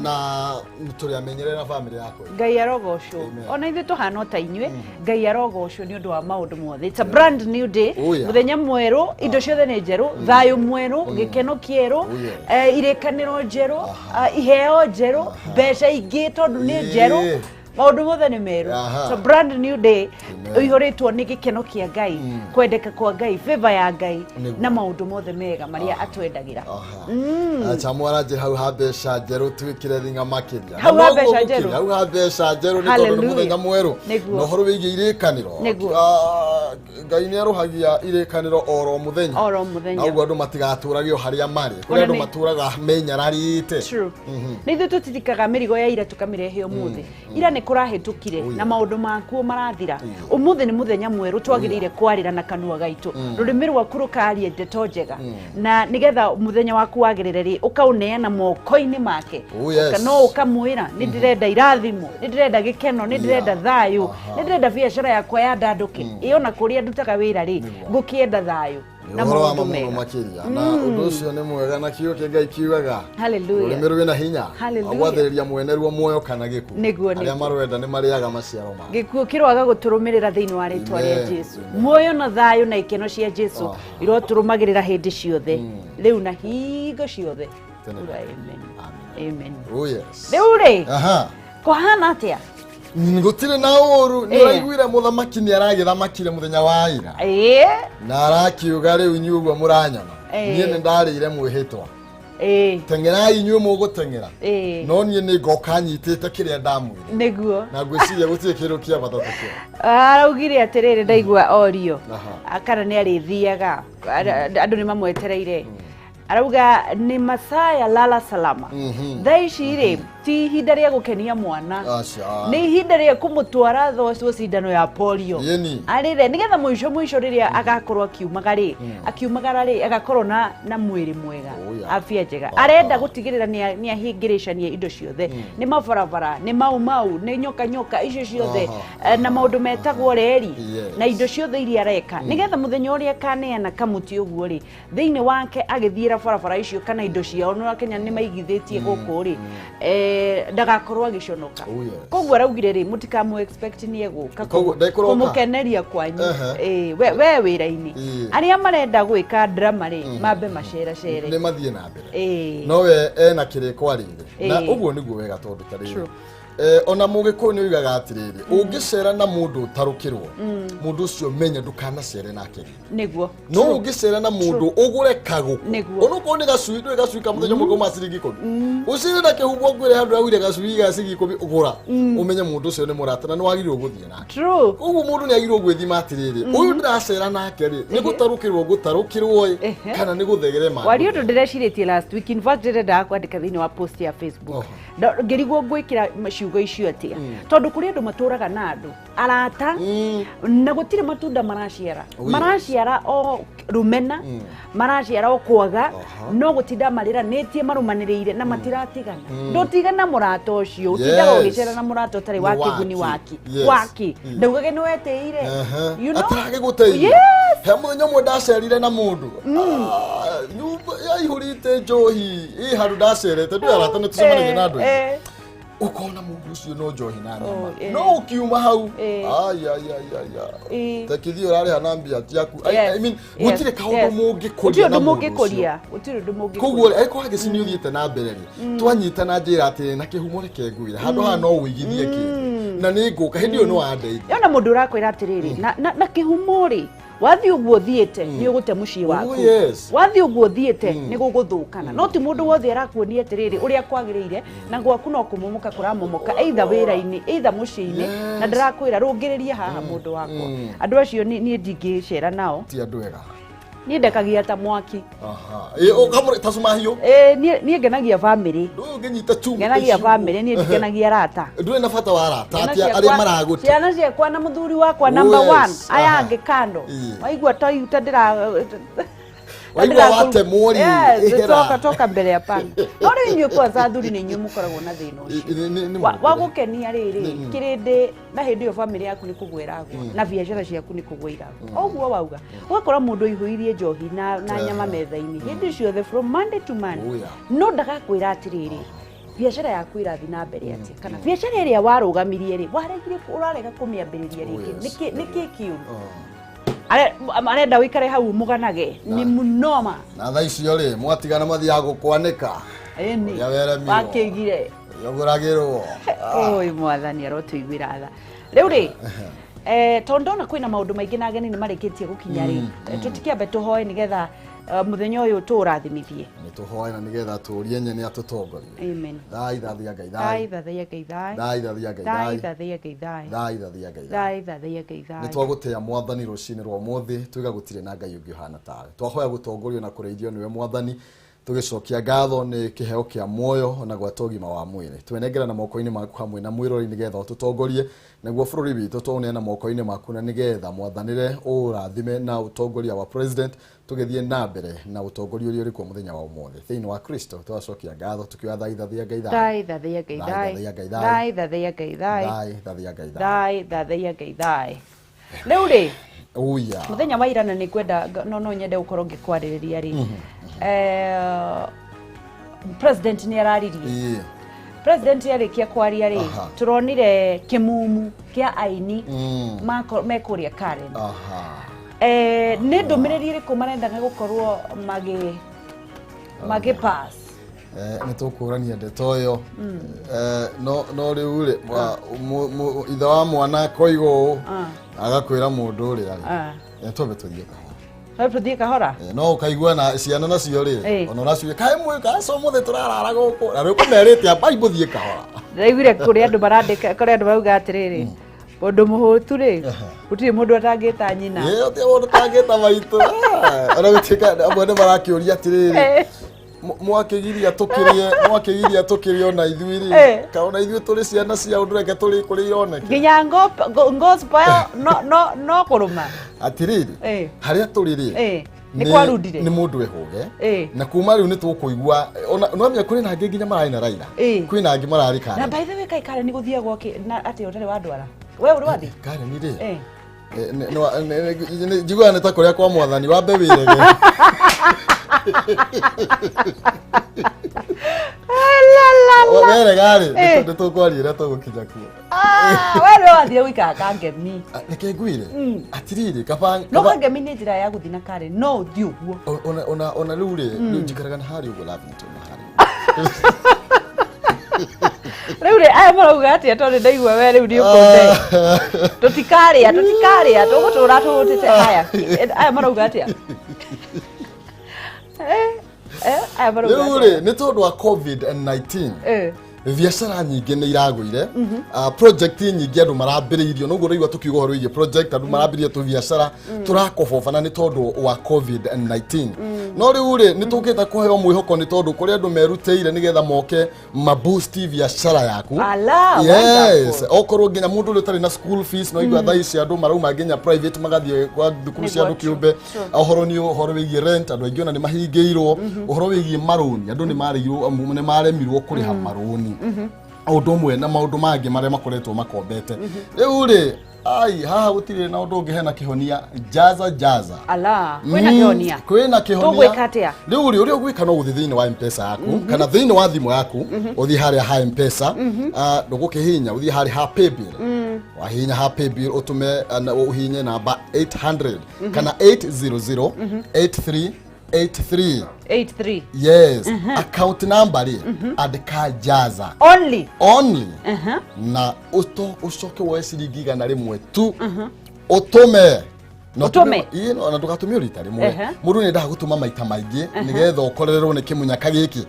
Na tũrĩ amenyere na family yakwa. Ngai arogocwo. Amen. Ona ithuĩ tũhana o ta inyuĩ. Ngai arogocwo nĩ ũndũ wa maũndũ mothe. It's a brand new day. Oh, yeah. Mũthenya mwerũ, indo ciothe nĩ njerũ, thayũ mwerũ, gĩkeno kĩerũ, Oh, yes. irĩkanĩro njerũ, iheo njerũ, mbeca ingĩ tondũ nĩ njerũ. Maũndũ mothe nĩ merũ. It's a brand new day. Amen. Ũihũrĩtwo nĩ gĩkeno kĩa Ngai, kwendeka kwa Ngai, favor ya Ngai, na maũndũ mothe mega marĩa atwendagĩra. Acha mwaranjĩ hau ha mbeca njerũ twĩkĩre thinga makĩria. Hau Na ha noguo mbeca gũkĩrĩ, njerũ. hau ha mbeca njerũ nĩ tondũ nĩ Hallelujah. mũthenya mwerũ. Na ũhoro wĩgiĩ irĩkanĩro. Ah, Ngai nĩ arũhagia irĩkanĩro oro mũthenya. Oro mũthenya. Na ũguo andũ matigatũrage o harĩa marĩ. Kũrĩ Ona andũ matũraga menyararĩte. True. Nĩ ithuĩ tũtirikaga mĩrigo ya ira tũkamĩrehe ũmũthĩ. Ira nĩ kũrahĩtũkire na maũndũ makuo marathira. Ũmũthĩ nĩ mũthenya mwerũ twagĩrĩire kwarĩra na kanua gaitũ. Rũrĩmĩ rwaku rũkaria ndeto njega. Na nĩgetha mũthenya waku wagĩrĩre rĩ, ũkaũneana moko-inĩ make. Oh, yes. No ũkamwĩra nĩ ndĩrenda irathimo, nĩ ndĩrenda gĩkeno, nĩ ndĩrenda thayũ, nĩ ndĩrenda biacara yakwa yandandũke. Ĩ ona kũrĩa ndutaga wĩra rĩ, ngũkĩenda thayũ na Ũhoro wa maũndũ ma mũno mega. makĩria. Na ũndũ ũcio nĩ mwega na kiugo kĩa Ngai kiugaga Hallelujah. rũrĩmĩ rwĩna hinya Hallelujah. wa gwathĩrĩria mwene ruo muoyo kana gĩkuũ. Nĩguo, Arĩa nĩguo. marwenda nĩ marĩaga maciaro mao. Gĩkuũ kĩroaga gũtũrũmĩrĩra thĩinĩ wa rĩtwa rĩa Amen. Jesu. Muoyo na thayũ na ikeno cia Jesu irotũrũmagĩrĩra hĩndĩ ciothe, rĩu na hingo ciothe. Tene. Uga amen. Amen. Oh yes. Rĩu rĩ, kũhana atĩa? Gũtirĩ na ũru. Nĩ ũraiguire mũthamaki nĩ aragĩthamakire mũthenya wa ira. Na arakiuga rĩu inyuĩ ũguo mũranyona. Niĩ nĩ ndarĩire mwĩhĩtwa. Teng'erai inyuĩ mũgũteng'era. No niĩ nĩ ngoka nyitĩte kĩrĩa ndamwĩra. Na ngwĩciria gũtirĩ kĩndũ kĩa bata ta kĩo. Araugire atĩrĩrĩ, ndaigua orio kana nĩ arĩthiaga, andũ nĩ mamwetereire. Arauga nĩ Masaya lala salama. Thaa ici rĩ, ti ihinda rĩa gũkenia mwana. Aca. Nĩ ihinda rĩa kũmũtwara thocwo cindano ya polio. Arĩre nĩgetha mũico mũico rĩrĩa agakorwo akiumaga rĩ, akiumagara rĩ, agakorwo na mwĩrĩ mwega, afya njega. Arenda gũtigĩrĩra nĩ ahingĩrĩcania indo ciothe, nĩ mabarabara, nĩ mau mau, nĩ nyoka nyoka icio ciothe, na maũndũ metagwo reri, na indo ciothe iria areka, nĩgetha mũthenya ũrĩa akaneana kamũtĩ ũguo rĩ, thĩinĩ wake agĩthiĩra barabara icio kana indo ciao, nĩ Kenya nĩ maigithĩtie gũkũ rĩ, ndagakorwo agĩconoka. Oh, yes. Koguo araugire rĩ, mũtikamũ expect nĩ egũka Koguo ndekũroka. kũmũkeneria kwanyu. We wĩra-inĩ. Arĩa marenda gwĩka drama rĩ, mambe maceracere. Nĩ mathiĩ na mbere. No we ena kĩrĩko arĩire. Na ũguo nĩguo wega tondũ ta rĩrĩ. Ona mũgĩkũyũ nĩ oigaga atĩrĩrĩ, ũngĩcera na mũndũ ũtarũkĩrwo, mũndũ ũcio menye ndũkanacere nake rĩngĩ. No ũngĩcera na mũndũ ũgũre kagũkũ, onokorwo nĩ gacui, ndũĩ gacui ka mũthenya ũmwe kauma ciringi ikũmi, ũcere na kĩhumo ngwĩre handũ raugire gacui ga ciringi ikũmi ũgũra, ũmenye mũndũ ũcio nĩ mũrata na nĩ wagĩrĩirwo gũthiĩ nake. Koguo mũndũ nĩ agĩrĩirwo gwĩthima atĩrĩrĩ, ũyũ ndĩracera nake rĩ, nĩ gũtarũkĩrwo ngũtarũkĩrwo ĩ, kana nĩ gũthegerema. Wari ũndũ ndĩrecirĩtie last week, in fact ndĩrendaga kwandĩka thĩinĩ wa post ya Facebook. Ngĩrigwo ngwĩkĩra ciugo icio atĩa, tondũ kũrĩ andũ matũraga na andũ arata na gũtirĩ matunda maraciara. Maraciara o rũmena, maraciara o kwaga, no gũtinda marĩranĩtie marũmanĩrĩire na matiratigana. Ndũtigana mũrata ũcio, ũtindaga ũgĩcera na mũrata ũtarĩ wa kĩguni waki. Waki. Ndaugage nĩ wetĩire. You know? Ataragĩgũteithia. He mũthenya ũmwe ndacerire na mũndũ. Nyũmba yaihũrĩte njohi, ĩ handũ ndacerete, ndũĩ arata nĩ tũcemanagia na andũ aingĩ. Ũkona mũndũ ũcio no njohi na nyama. No ũkiuma hau, ai, ai, ai, ai, ai. Ta kĩthiĩ ũrarĩha na mbia ciaku. I mean, gũtirĩ kaũndũ mũngĩkũria na mũndũ ũcio. Gũtirĩ ũndũ mũngĩkũria. Koguo rĩ, angĩkorwo Hagĩci nĩ ũthiĩte na mbere rĩ, twanyitana njĩra atĩrĩ, na kĩhumo reke ngwĩre, handũ haha no ũigithie kĩndũ. Na nĩ ngũka, hĩndĩ ĩyo nĩ wandeithia. Yona mũndũ ũrakwĩra atĩrĩrĩ, na kĩhumo rĩ, wathiĩ ũguo ũthiĩte nĩ ũgũte mũciĩ waku. Oh, yes. Wathiĩ ũguo ũthiĩte nĩ gũgũthũkana. No ti mũndũ wothe arakuonia atĩrĩrĩ ũrĩa kwagĩrĩire, na gwaku no kũmomoka kũramomoka, either wĩra-inĩ, either mũciĩ-inĩ. Na ndĩrakwĩra rũngĩrĩria haha mũndũ wakwa. Andũ acio niĩ ndingĩcera nao. Ti andũ ega. Niĩ ndekagia ta mwaki. Ta cuma hiũ. Niĩ ngenagia family. Ndũĩ ũngĩnyita chuma Ngenagia icio. family, niĩ ndikenagia arata. Ndũrĩ na bata wa arata, Ciana atĩ arĩa ciakwa- maragũte. Ciana ciakwa na mũthuri wakwa number 1, aya angĩ kando. Waigua ta ta ndĩra Waigua watemwo rĩ, Yes, ĩhera. toka, toka mbere ya panga. No rĩu inyuĩ kwanza athuri nĩ inyuĩ mũkoragwo na thĩna ũcio. Nĩ Wa mũndũ. gũkenia rĩrĩ, kĩrĩndĩ na hĩndĩ ĩyo family yaku nĩ kũgwa ĩragwa, na biacara ciaku nĩ kũgwa iragwa. Ũguo wauga, ũgakora mũndũ aihũirie njohi na nyama metha-inĩ hĩndĩ ciothe from Monday to Monday. Oh, yeah. No ndagakwĩra atĩrĩrĩ, Biacara yaku ĩrathiĩ na mbere atĩa? Kana biacara ĩrĩa warũgamirie rĩ, waregire, ũrarega kũmĩambĩrĩria rĩngĩ? Nĩkĩ kĩũru? Arenda ũikare hau mũganage nĩ mũnoma. Na thaa icio rĩ, mwatigana mathiaga gũkwanĩka. Ĩni. Ũrĩa weremirwo. Wakĩigire. Ũrĩa ũgũragĩrwo. Oi, mwathani arotũiguĩra tha. Rĩu rĩ, tondũ ndona kwĩna maũndũ maingĩ na ageni nĩ marĩkĩtie gũkinya rĩ, tũtikĩambe tũhoe nĩgetha mũthenya ũyũ tũũrathimithie. Nĩ tũhoe na nĩgetha tũrie nyene atũtongorie. Amen. Thai thathia Ngai thai thai. Thathaiya Ngai thai. Thai thathia Ngai thai thai. Thathaiya Ngai thai. Thai thathia Ngai thai. Thai thathaiya Ngai thai. Nĩ twagũtĩa mwathani rũcinĩ rwa ũmũthĩ, tuiga gũtirĩ na Ngai ũngĩ ũhana tawe. Twahoya gũtongorio na kũrĩithio nĩwe mwathani, tũgĩcokia ngatho nĩ kĩheo kĩa muoyo na gwata ũgima wa mwĩrĩ. Twenengera na moko-inĩ maku hamwe na mwĩrori nĩgetha ũtũtongorie, naguo bũrũri witũ twaũneana moko-inĩ maku na nĩgetha mwathanĩre ũrathime na ũtongoria wa president, tũgĩthiĩ na mbere na ũtongoria ũrĩa ũrĩ kuo mũthenya wa ũmũthĩ. Thĩinĩ wa Kristo twacokia ngatho tukiuga thai thathia Ngai thai. Thai thathaiya Ngai Thai thai. thathaiya Ngai thai. Thai thathaiya Ngai thai. Thai thathia Ngai thai. Thai thathaiya Ngai thai. Rĩu rĩ, Uya. Mũthenya wa irana nĩ ngwenda no nyende gũkorwo ngĩkwarĩrĩria rĩ, president nĩ araririe. President arĩkia kwaria rĩ, tũronire kĩmumu kĩa aini me kũrĩa Karen. Nĩ ndũmĩrĩri ĩrĩkũ marendaga gũkorwo magĩ pass? Nĩ tũkũrania ndeto ĩyo. No rĩu rĩ, ithe wa mwana akoiga ũũ, agakwĩra mũndũ ũrĩa rĩ, twambe tũthiĩ kahora. Twambe tũthiĩ kahora? No ũkaigua na ciana nacio rĩ, ona ũraciũria, kaĩ mwĩ, kaĩ co mũthĩ tũrarara gũkũ? Na rĩu kũmerĩte ambai mũthiĩ kahora. Ndĩraiguire kũrĩ andũ marandĩka, kũrĩ andũ marauga atĩrĩrĩ, mũndũ mũhũtu rĩ, gũtirĩ mũndũ atangĩta nyina. Ĩĩ, gũtirĩ mũndũ ũtangĩta maitũ. Ona gũtuĩka amwe nĩ marakĩũria atĩrĩrĩ, mwakĩgiria tũkĩrĩe, mwakĩgiria tũkĩrĩe ona ithuĩ rĩ, kana ona ithuĩ tũrĩ ciana cia ũndũ, reke tũrĩ kũrĩa ironeke. Nginya gospel no kũrũma. Atĩrĩrĩ, harĩa tũrĩ rĩ, Nĩ kwarundire. Nĩ mũndũ ehũge. Na kuma rĩu nĩ tũkũigua, ona no menya kwĩna angĩ nginya mararĩ na Raila. Kwĩna angĩ mararĩ Karen. Na by the way, kaĩ Karen gũthiagwo na atĩ ũtarĩ wa ndwara? We ũrĩ wathi? Karen rĩ, njiguaga nĩ ta kũrĩa kwa mwathani, wambe wĩrege. Werega rĩ, nĩ tũkwaria ũrĩa tũgũkinya kuo. We nĩwe wathire gũikara Kangemi. Reke ngwĩre, atĩrĩrĩ, kaba No Kangemi nĩ njĩra ya gũthiĩ na Karen, no ũthiĩ ũguo. Ona rĩu rĩ, rĩu njikaraga na harĩa ũguo Lavington na harĩa. Rĩu rĩ, aya marauga atĩa tondũ ndaigua we rĩu nĩ ũkũnde. Tũtikarĩa, tũtikarĩa, tũgũtũra tũhũtĩte. Haya, aya marauga atĩa? Aya marauga Rĩu atĩa? rĩ, nĩ tondũ wa COVID-19, biacara nyingĩ nĩ iragũire, project nyingĩ andũ marambĩrĩirio, noguo ũraigua tũkiuga ũhoro wĩgiĩ project, andũ marambĩrĩria tũbiacara tũrakobobana nĩ tondũ wa COVID-19. No rĩu rĩ, nĩ tũkĩte kũheo mwĩhoko nĩ tondũ kũrĩ andũ merutĩire nĩgetha moke maboost biacara yaku. Ala, Yes, wonderful. okorwo nginya mũndũ ũrĩa ũtarĩ na school fees, no igua thaa ici andũ marauma nginya private magathiĩ kwa thukuru cia andũ kĩũmbe. Ũhoro nĩ ũhoro wĩgiĩ rent, andũ aingĩ ona nĩ mahingĩirwo. Ũhoro wĩgiĩ marũni, andũ nĩ marĩirwo, nĩ maremirwo kũrĩha marũni, ũndũ ũmwe na maũndũ mangĩ marĩa makoretwo makombete. Rĩu rĩ, ai, haha gũtirĩ na ũndũ ũngĩ hena kĩhonia, jaza jaza. Ala, kwĩna kĩhonia. Kwĩna kĩhonia. Tũgwĩka atĩa? Rĩu rĩ, ũrĩa ũgwĩka no gũthiĩ thĩinĩ wa M-Pesa yaku kana thĩinĩ wa thimũ yaku, ũthiĩ harĩa ha M-Pesa, ndũgũkĩhihinya, ũthiĩ harĩa ha paybill. Wahihinya ha paybill, ũtũme ũhihinye namba 800 kana 800 8383. 83. Yes. Account number rĩ, andĩka jaza. Only. Only. Na ũcoke woe ciringi 100 tu ũtũme. Na Ũtũme? Ĩĩ, na ndũgatũme rita rĩmwe. Mũndũ nĩ endaga gũtũma maita maingĩ nĩgetha ũkorererwo nĩ kĩmunyaka gĩkĩ.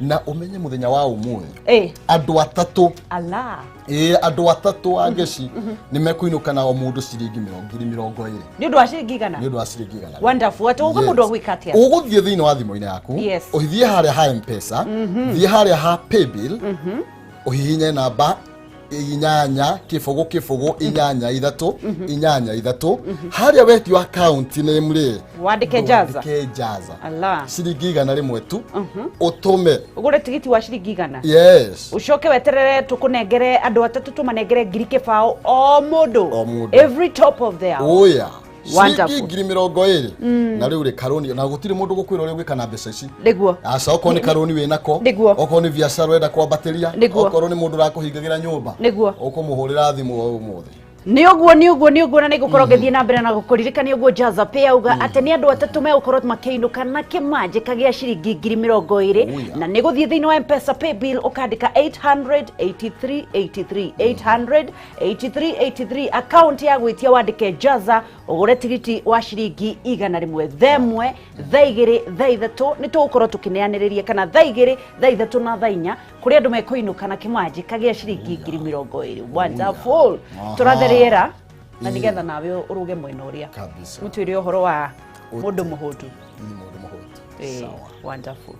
Na ũmenye mũthenya wa ũmũthĩ, andũ atatũ. Ala. Ĩĩ, andũ atatũ a ngeci nĩ mekũinũka na o mũndũ ciringi 20,000. Nĩ ũndũ wa ciringi igana? Nĩ ũndũ wa ciringi igana. Wonderful. Atĩ ũguo mũndũ agwĩka atĩa? Ũgũthiĩ thĩinĩ wa thimũ-inĩ yaku, ũthiĩ harĩa ha M-Pesa, thiĩ harĩa ha paybill, ũhihinye namba 8 0 0 8 3 8 3, harĩa wetio account name rĩ, Wandĩke jaza. wandĩke jaza. Ala. Ciringi 100 tu ũtũme. Ũgũre tigiti wa ciringi 100. Yes. Ũcoke weterere tũkũnengere andũ atatũ, tũmanengere 2,000 o mũndũ. O mũndũ. Every top of the hour. Oya. Ciringi Wonderful. 20,000. Na rĩu rĩ, karũni, na gũtirĩ mũndũ gũkwĩra ũrĩa ũgwĩka na mbeca ici. Aca, okorwo nĩ karũni wĩnako, okorwo nĩ biacara ũrenda kwambatĩria, okorwo nĩ mũndũ ũrakũhingagĩra nyũmba, ũkũmũhũrĩra thimũ o ũmũthĩ. Nĩ ũguo, nĩ ũguo, nĩ ũguo, na nĩ ngũkorwo ngĩthiĩ na mbere na gũkũririkania ũguo. Jaza Pay auga atĩ nĩ andũ atatũ megũkorwo makĩinũka na kĩmanjĩka gĩa ciringi 20,000. Na nĩ gũthiĩ thĩinĩ wa Mpesa pay bill, ũkandĩka 883 83, 883 83, account ya gwĩtia wandĩke Jaza, ũgũre tigiti wa ciringi 100. 1:00, 2:00, 3:00 nĩ tũgũkorwo tũkĩneanĩrĩria, kana 2:00, 3:30 na 4:00, kũrĩa andũ mekũinũka na kĩmanjĩka gĩa ciringi 20,000. Wonderful. Tũrathe rĩera na nĩgetha nawe ũrũge mwena ũrĩa mũtwĩre ũhoro wa mũndũ mũhũtu. Ni mũndũ mũhũtu. Ĩĩ, Sawa. Wonderful.